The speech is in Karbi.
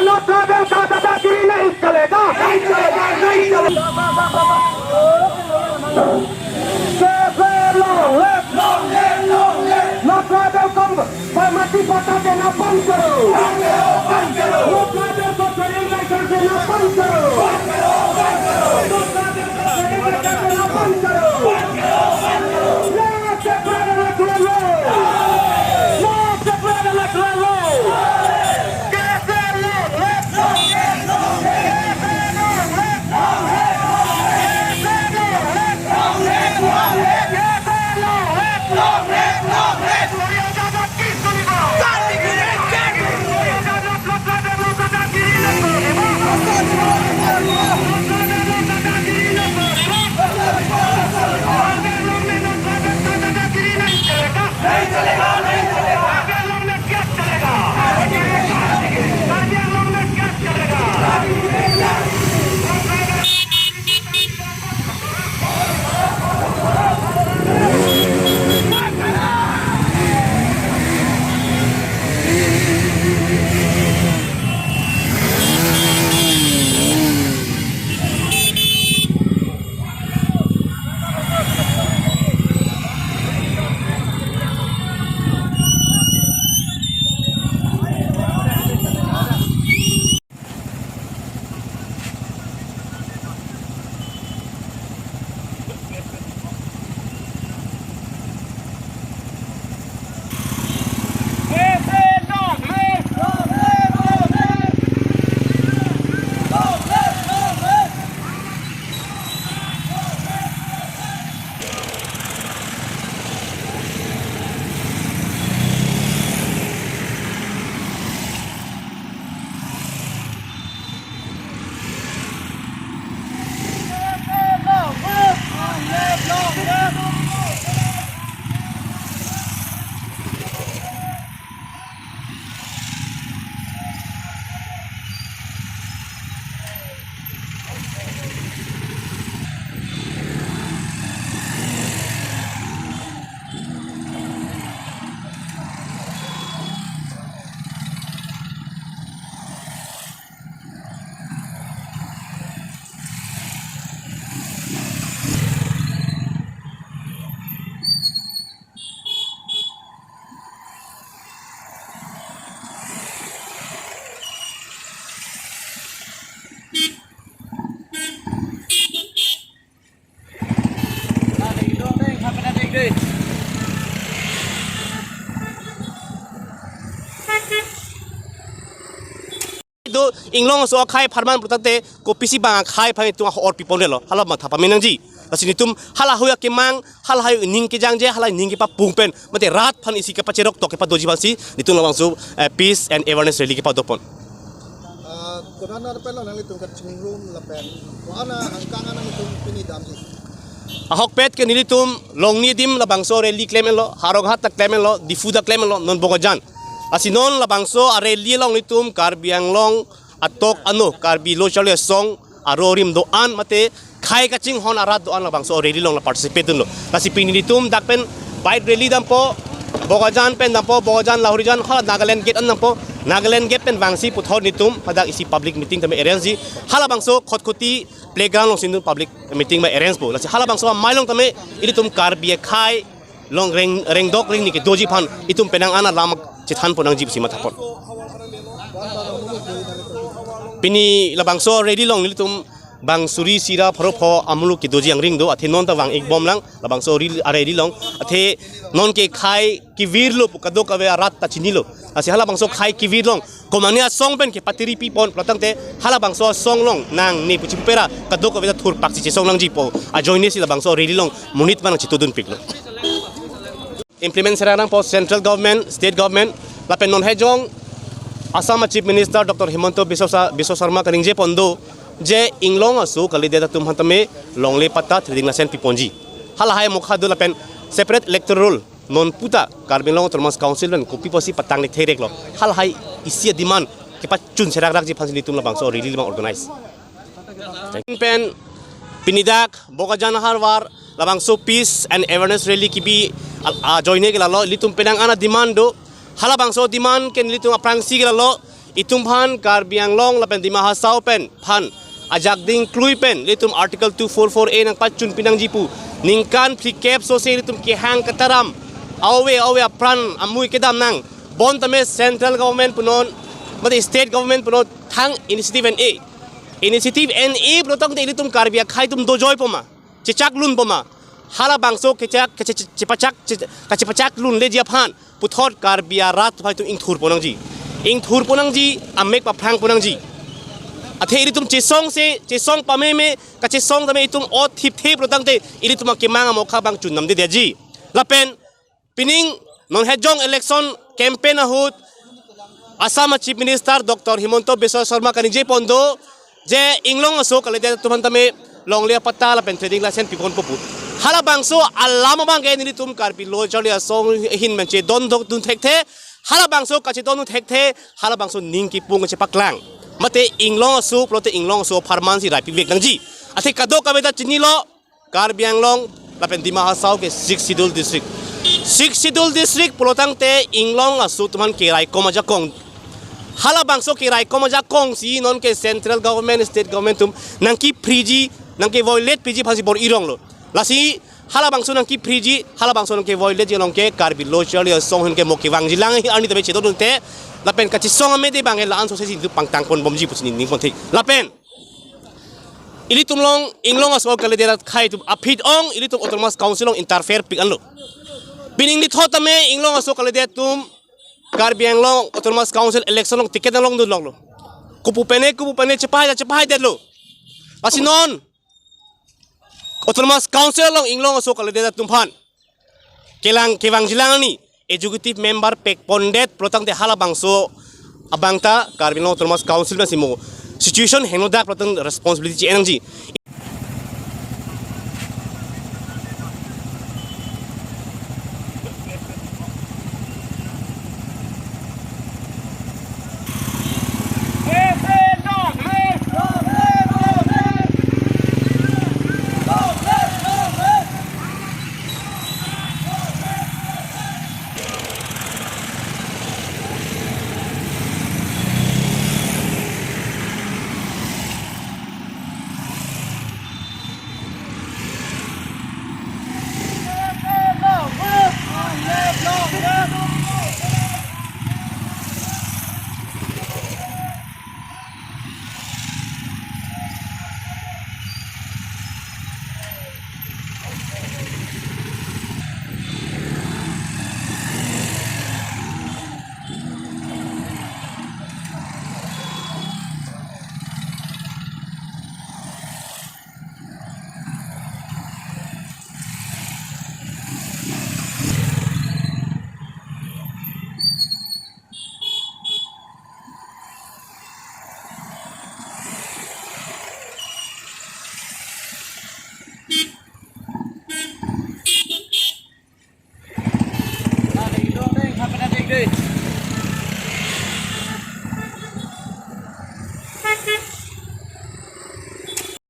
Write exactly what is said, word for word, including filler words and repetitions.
No tribal ka dadagiri nahi chalega. Nahi chalega, nahi chalega. Long live, long live, long live. No tribal ko mati patta dena band karo. Band karo, band karo. No tribal ko trading license dena band karo. Band karo, band karo. No tribal ko trading license dena band karo. Band karo, band karo. Long live the tribal electoral law. Long live the tribal electoral law. Do inglong aso akhei apharman pulote kopisi bang akhei aphan itum ahor pipon relo, hala matha pame nangji. Lasi netum halahei akemang, halahei ning kejangje, halahei ning kepapung pen, mate rat aphan isi kepacherok tok kepadoji aphansi netum labangso, eh, peace and awareness rally kepadopon. Ah, kodan ar pen lo nanglitum kachingrum lapen ko-an angkang nanglitum pini damji? Ahokpet ke nelitum Longni adim labangso rally klem-etlo, Howraghat ta klem-etlo, Diphu ta klem-etlo, non Bokajan. Lasi non labangso a-rally along nelitum Karbi Anglong atok ano, Karbi Lo Charli Asong aro arim do-an mate khei kachinghon arat do-an labangso rally along la participate dunlo. Lasi pini nelitum dak pen bike rally dampo, Bokajan pen dampo, Bokajan Lahorijan hala Nagaland Gate an dampo, Nagaland Gate pen vangsi puthot nelitum hadak isi public meeting tame arrange ji, halabangso Khatkhati playground alongsi nelitum public meeting ba arrange po. Lasi halabangso amei along tame ilitum Karbi akhei along reng, rengdok rengni kedoji aphan itum penang an alam chethanpon nangji pusi mathapon. Pini labangso rally along nelitum bang suri sira pharo pho amuluk kedoji angring do, athe non ta vang-ik bomlang labangso rally, a-rally along, athe non ke khei kevirlo pu kadokave arat ta chinilo. Lasi halabangso khei kevir along komatne asong pen kepatiri pipon pulotangte halabangso asong along nangne pu chipu pera kadokave ta thurpak si chesong nangji pu ajoine si labangso rally along monit abang nangchitudunpiklo. Implement serak nangpo central government, state government, lapen non hejong Assam Chief Minister Doctor Himanta Biswa Sa-, Biswa Sarma kaningje pon do, je inglong aso kalidet atum aphan tame longle patta trading license piponji. Halahei mokha do lapen separate electoral roll non puta Karbi Anglong Autonomous Council pen kopi pusi patang le thereklo. Halahei isi a-demand kepachun serak rakji aphansi nelitum labangso rally abang organize. Pen pini dak Bokajan aharvar labangso peace and awareness rally kebi a-, ajoine ke lalo, ilitum penang an a-demand do. Halabangso demand ke nelitum aphrangsi ke lalo, Itum aphan Karbi Anglong lapen Dima Hasao pen aphan ajak ding klui pen ilitum Article two four four A nangpachun pinangji pu ningkan phlikep sose ilitum kehang kataram, ave ave apran amui kedam nang. Bonta me central government punon, mate state government punon thang initiative en-e. Initiative en-e pulotangte ilitum Karbi akhei atum dojoipo ma, chechaklunpo ma? Halabangso kechak, keche-, chepachak, che-, kachepachaklunleji aphan puthot Karbi arat aphai atum ingthurpo nangji. Ingthurpo nangji, amek paphrangpo nangji. Athe ilitum chesongse, chesong pameme, kachesong tame itum ot thipthe pulotangte ilitum akemang amokha abang chun namdedetji. Lapen pining non hejong election campaign ahut Assam a Chief Minister Doctor Himanta Biswa Sarma kaningje pon do je inglong aso kalidet atum aphan tame longle apatta lapen trading license piponpo pu. Halabangso alam abang ke nelitum Karbi Lo Charli Asong ahin pen chedondok dun thekthe. Halabangso kachedondun thekthe, halabangso ning kipung chepaklang. Mate inglong aso pulote inglong aso apharman si rai pivek nangji. Athe kadokave ta chinilo, Karbi Anglong lapen Dima Hasao ke Sixth Schedule district. Sixth Schedule district pulotangte inglong aso atum aphan keraikom ajakong. Halabangso keraikom ajakong si nonke central government, state government atum nangkephriji, nangkeviolate piji aphansi bor-ironglo. Lasi halabangso nangkephriji, halabangso nangkeviolateji along ke Karbi Lo Charli Asong ahin ke mo kevangjilang arni tame chedondunte, lapen kachesong amede abang ke la-an sose si itum pangtang ponbomji pusi ningpon thik. Lapen ilitum along inglong aso kalidet akhei atum aphi ong ilitum Autonomous Council along interfere pik anlo. Pining nithot tame inglong aso kalidet atum Karbi Anglong Autonomous Council election along ticket nanglongdunlonglo. Kopu pen-e, kopu pen-e chepahai, chepahaidetlo. Lasi non Autonomous Council along inglong aso kalidet atum aphan kelang kevangjilang arni executive member pekpondet pulotangte halabangso abang ta Karbi Anglong Autonomous Council pensi mo situation henodak pulotang responsibility che-en nangji.